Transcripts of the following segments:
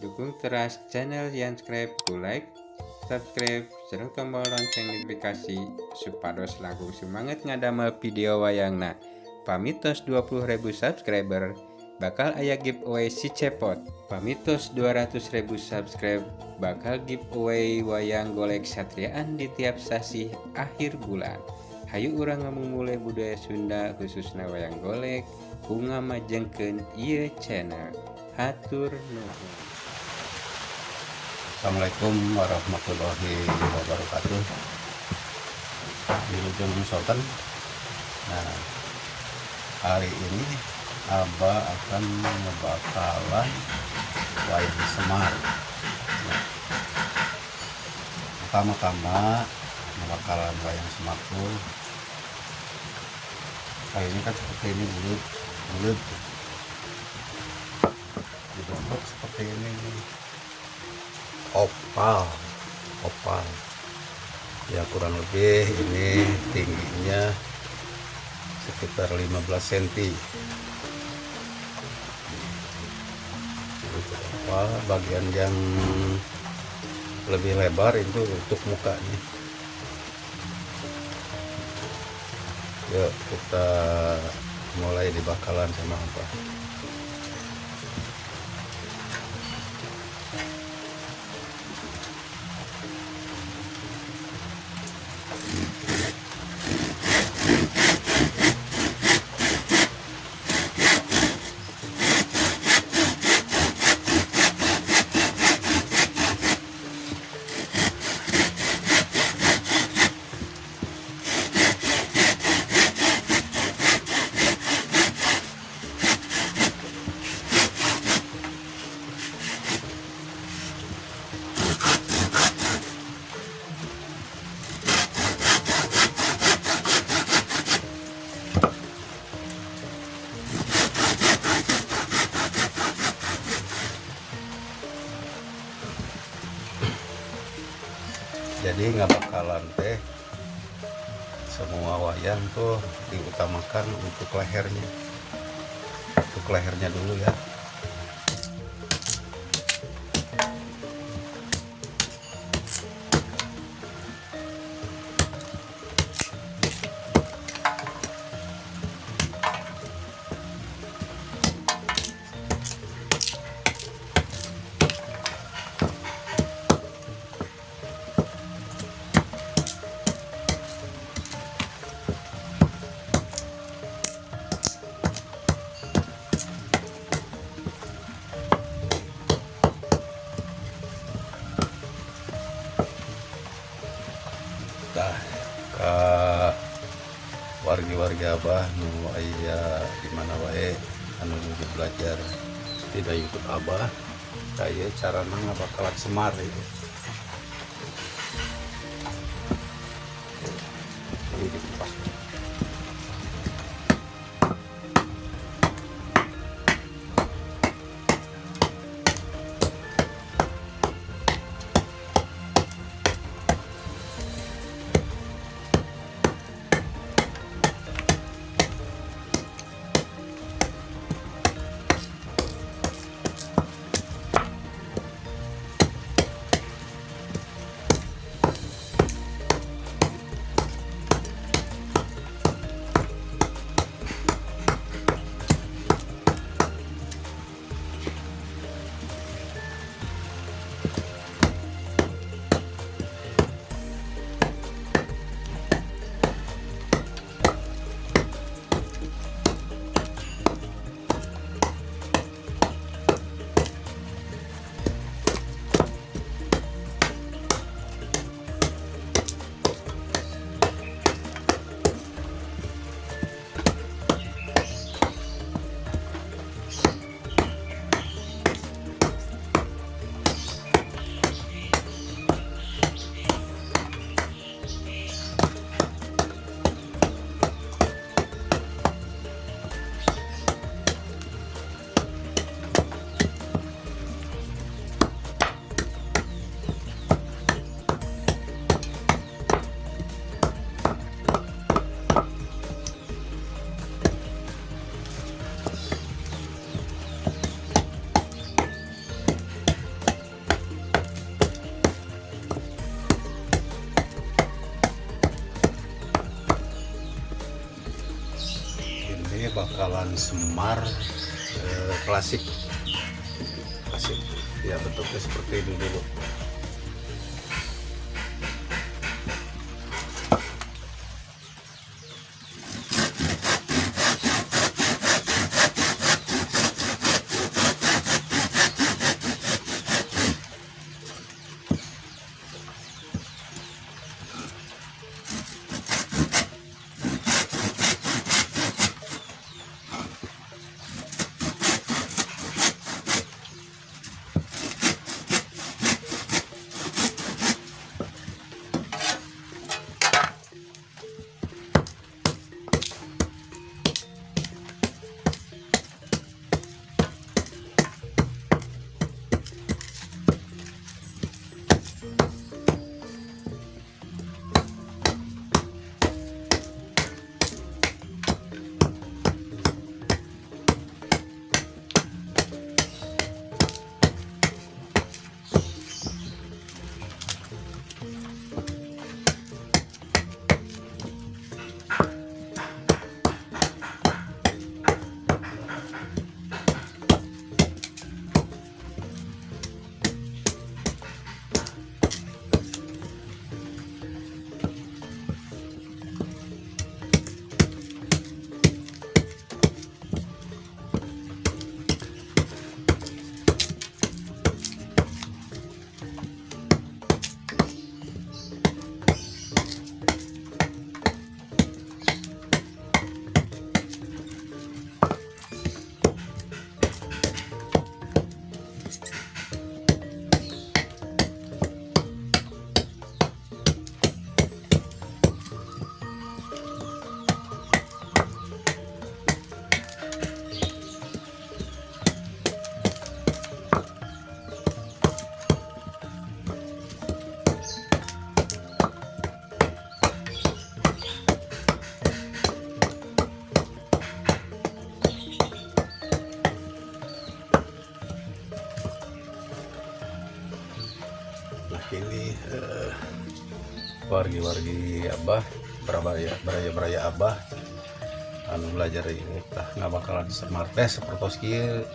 Dukung teras channel Yanscribe ku like, subscribe, sareng tombol lonceng notifikasi supados langkung semangat ngadamel video wayangna. Pami tos 20.000 subscriber bakal aya giveaway si cepot. Pami tos 200.000 subscribe bakal giveaway wayang golek satriaan di tiap sasih akhir bulan. Hayu urang ngamumule budaya Sunda khususna wayang golek ku ngamajengkeun ieu channel. Hatur nuhun. Assalamualaikum warahmatullahi wabarakatuh. Wilujeng Sonten. Nah, hari ini Abah akan ngebakalan wayang Semar. Nah, pertama-tama ngebakalan wayang Semar tuh kayaknya kan seperti ini, bulat bulat, dibentuk seperti ini nih, oval oval ya, kurang lebih ini tingginya sekitar 15 cm. Untuk oval, bagian yang lebih lebar itu untuk mukanya. Yuk, kita mulai dibakalan sama apa. Jadi nggak bakalan teh semua wayang tuh diutamakan untuk lehernya, untuk lehernya dulu ya. Tah, ka wargi-wargi Abah nu aya di mana wae anu nuju belajar tina YouTube Abah, kaya carana ngabakalan Semar itu. Ini dikupas. Ini bakalan Semar klasik. Klasik. Ya, bentuknya seperti ini dulu. Nah, ini wargi-wargi Abah, beraya-beraya Abah anu belajar ini tah ngabakalan Semar teh sapertos kieu.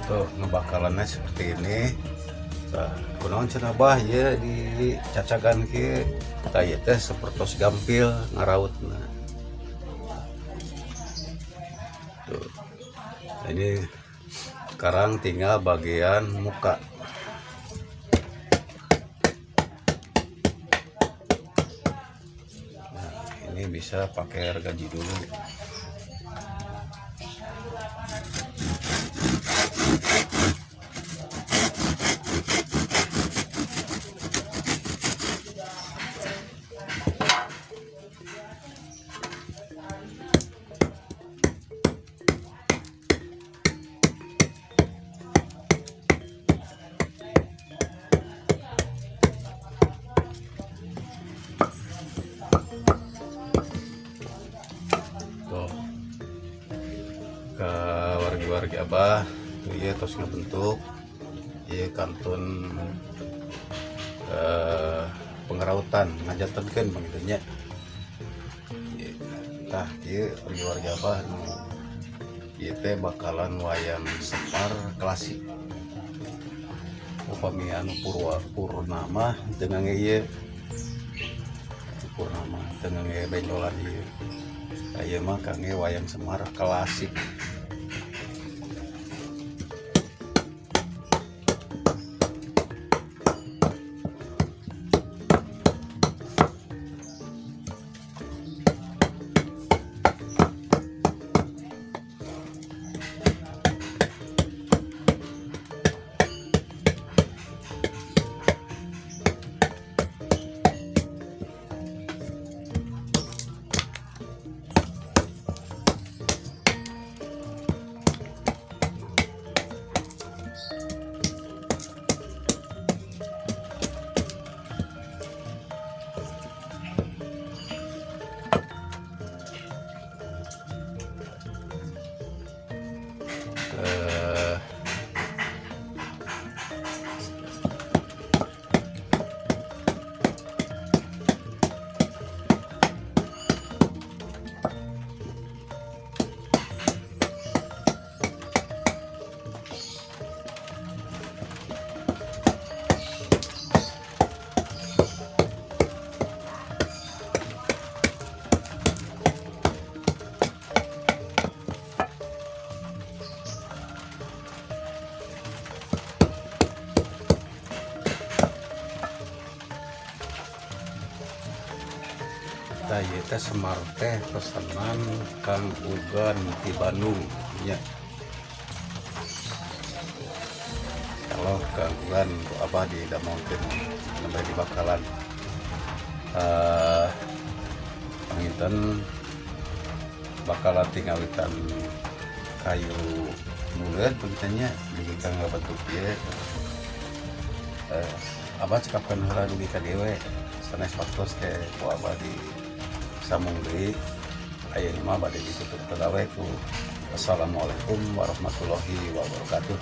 Tuh ngebakalannya seperti ini. Tah, kunaon cenah bah ieu dicacagan kieu? Tah ieu teh sapertos gampil ngarautna. Tuh. Nah, ini sekarang tinggal bagian muka. Nah, ini bisa pakai gergaji dulu. Tuh. Ke wargi-wargi abah tuh ieu tos ngabentuk ieu kantun pengerautan ngajantenkeun panginten nya. Tah ieu wargi-wargi abah nu ieu teh bakalan wayang Semar klasik. Upami anu purwa purnama teu ngangge ieu. Purnama teu ngangge benjolan ieu. Tah ieu mah kangge wayang Semar klasik. Tah ieu teh Semar teh pesanan Kang Ugan di Bandung nya. Kalau Kang Ugan ku abah di damelkeun nembe di bakalan. Panginten bakalan tingawitan kayu buleud panginten nya dugi ka ngabentuk ieu. Abah cekapkeun heula dugi ka dieu we. Sanes waktos ke ku abah di sambung deui. Ayeuna mah bade ditutup heula we ku. Assalamualaikum warahmatullahi wabarakatuh.